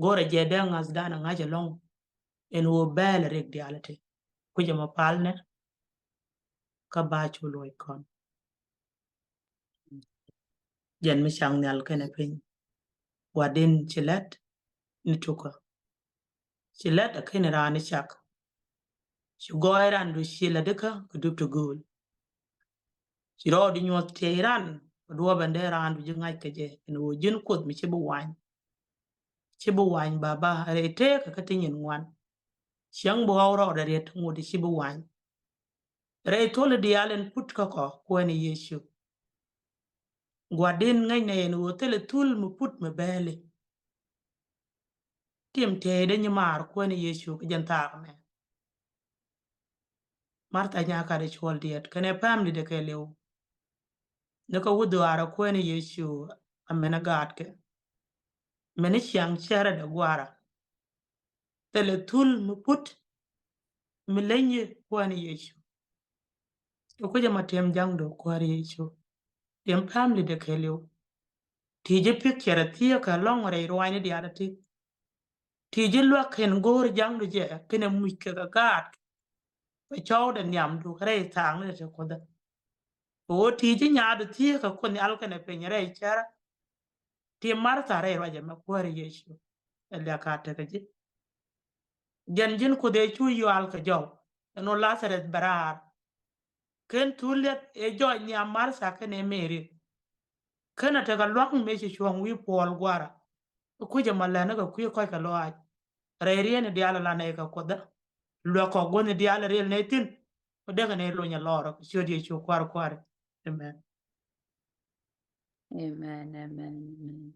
Go̱rɛ jɛ dee ŋa̱thdan ɛ ŋa̱c ɛlɔ̱ŋ. In ɣöö bɛɛl ɛ rik diaal ɛ te kui̱c ɛmɔ palnɛ. Kä ba cu luɔc kɔn. Jɛn mi cak nhial kɛnɛ piny. Gua̱din ci lät ni tukä. Ci lät a kɛn raan ni cak. Ci gɔɔy ran du ci lät ikä kɛ dup ti gööl. Ci rɔɔd inyuɔth tiɛy ran kɛ duɔɔp ɛn dee ran du ji̱ ŋa̱c kɛ jɛ ɛn ɣöö ji̱n Kuoth mi ci bi wany. Ci bi wany baba rɛy tëëkä kä ti nyin ŋuan. Cieŋ bi ɣɔw rɔɔdɛ riet ŋut ci bi wany. Rɛy thol diaal in put kä kɔ Kuäär ni Yecu. Gua̱din ŋäcnɛ yɛn ɣöö thilɛ thul mi put mi bɛɛli. Tim tëëdɛ nyimaar Kuäär ni Yecu kä jɛn thaak mɛ. Martha nyakat i̱ cuɔl diɛt kɛnɛ family dɛ kɛɛliw. Ni kä wä dhuaarä Kuäär ni Yecu amɛnɛ gaatkɛ. Mɛni ciaŋ cɛrɛ dɛ gua̱a̱ra. Thilɛ thul mi put mi leny yi Kuäär ni Yecu. Kɛ kui̱cä ma tiɛm jaŋdu Kuäär Yecu. Tiɛm family dɛ kɛɛliw. Ti ji̱ picture thiee kɛ lɔŋ rɛy ruanyni diaal ti. Ti ji̱ luäk kɛn go̱o̱r jaŋdu jɛ kɛnɛ muc kɛ kɛ gaat. Kɛ cɔwdɛ nhiamdu kɛ rɛy thaakni ti Kuothä. Kɛ ɣöö ti ji̱ nyaadu thiee kɛ Kuoth Nhial kɛnɛ piny rɛy cärä. Ti Martha rɛy ruacɛ mɛ Kuäär Yecu. Ɛ liak ka tekɛ ji̱. Jɛn ji̱n Kuoth ëë cu yual kɛ jɔw ɛn ɣöö Lazarus bɛ raar. Ken thul liɛt ëë jɔc nhiam Martha kɛnɛ Mary. Ken a tekɛ lua̱ŋ mëë ci cuɔ̱ŋ wi̱i̱ puɔl gua̱a̱ra. Kucä ma lɛn kɛ kui̱ kɔc kɛ lɔaac. Rɛy rieni diaal a la nɛy kɛ Kuothä. Luäk kɔ guäthni diaal a riel nɛy thi̱n. Ku dekɛ nɛy lony a lɔɔr kɛ ciöt Yecu Kua̱r kua̱ri. Amen. Amen, amen, amen.